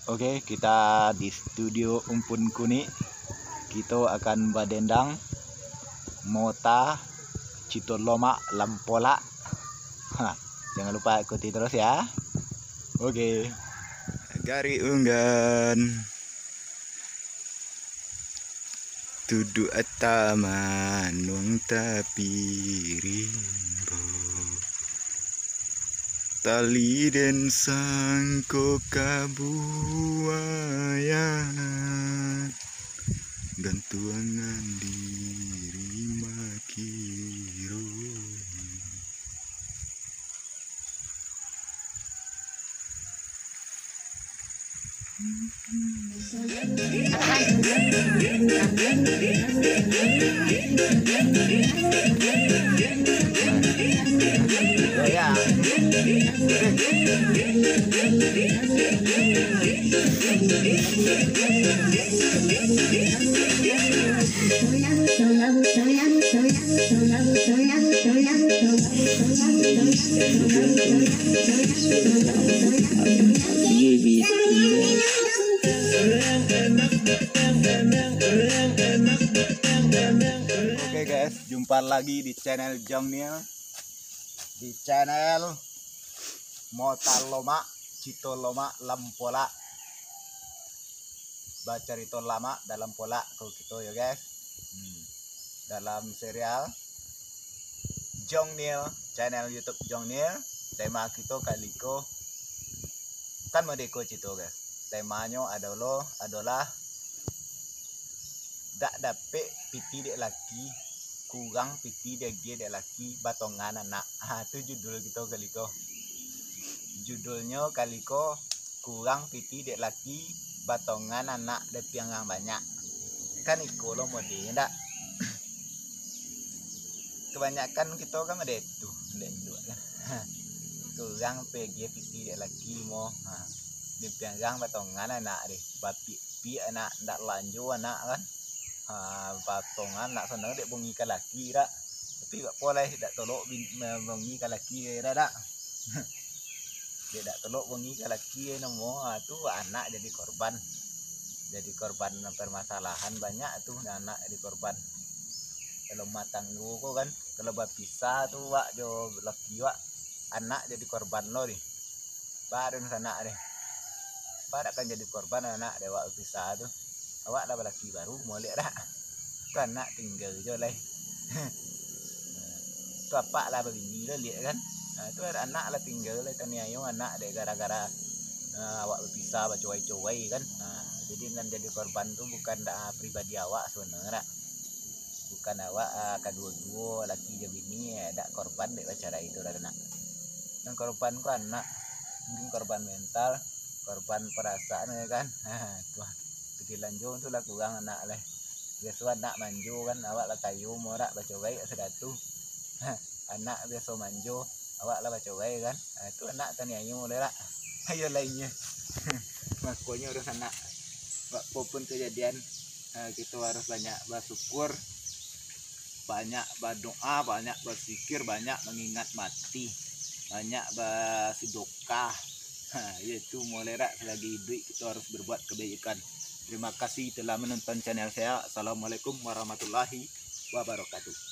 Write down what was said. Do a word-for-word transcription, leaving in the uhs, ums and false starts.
Oke, kita di studio Umpun Kunik. Kito akan badendang Mota Cito Lomak Lampolak. Ha, jangan lupa ikuti terus ya. Oke. Gari unggan. Duduak atama nuang tapi rimbo. Tali den sangko kabuayan, gantuangan diri makiro. Oke guys, jumpa lagi di channel Jong Nil, di channel Mota Lomak, Cito Lomak, Lampolak. Bacarito lamak dalam polak ko kito yo guys. Hmm. Dalam serial Jong Nil, channel YouTube Jong Nil, tema kito kali ko kan modeko cito guys. Temanyo adalah, adalah dak dapek piti dek laki, kurang piti diagiah dek laki, batongan anak. Ha, tu judul kito kali ko. Judulnyo kali ko, kurang piti dek laki, batongan anak dek piang urang banyak. Kan iko lo modelnyo dak? Kebanyakan kito kan ado tu, dek induak kan. Kurang pigi piti dek laki mo. Ha. Dek piang urang batongan anak deh. Bapiak-piak anak, ndak lanjo anak kan. Ha, batongan anak sanang dek bongi ka laki dak. Tapi bak polai dak tolok bin-, me-, bongi ka laki dak, dak. Dek dak tolok bongi ka laki ai namo, ha, tu anak jadi korban. Jadi korban permasalahan banyak tu, anak jadi korban. Kalau rumah tanggo ko kan, kalau bapisah tu wak jo laki wak, anak jadi korban lo deh. Ba dunsanak deh. Ba dak kan jadi korban anak dek awak bapisah tu. Awak lah balaki baru, molek dak? Tu anak tingga jo lai. Tu apak lah babini lah liek kan. Ha, tu anak lah tingga lai, taniayo anak dek gara-gara, ha, awak bapisah, bacowai-cowai kan. Ha, jadi nan jadi korban tu bukan dak, ha, pribadi awak sabananyo dak. Bukan awak, ha, kaduo-duo laki jo bini, eh, dak korban dek bacarai tu dak nak. Nan korban ko anak, mungkin korban mental, korban perasaan yo kan. Ha, tu. Katilanjo tu lah kurang anak lai. Biaso anak manjo kan, awak lah kayo morak bacowai sadatu. Ha, anak biaso manjo, awak lah bacowai kan. Ha, tu anak taniayo lai dak. Ayo lainnyo. Makonyo urang sanak. Apo pun kejadian, ha, kito harus banyak basyukur, banyak badoa, banyak basikir, banyak mangingat mati, banyak basidokah. Ha, iyo tu, mulai dak, selagi iduik kito harus berbuat kebaikan. Terima kasih telah menonton channel saya. Assalamualaikum warahmatullahi wabarakatuh.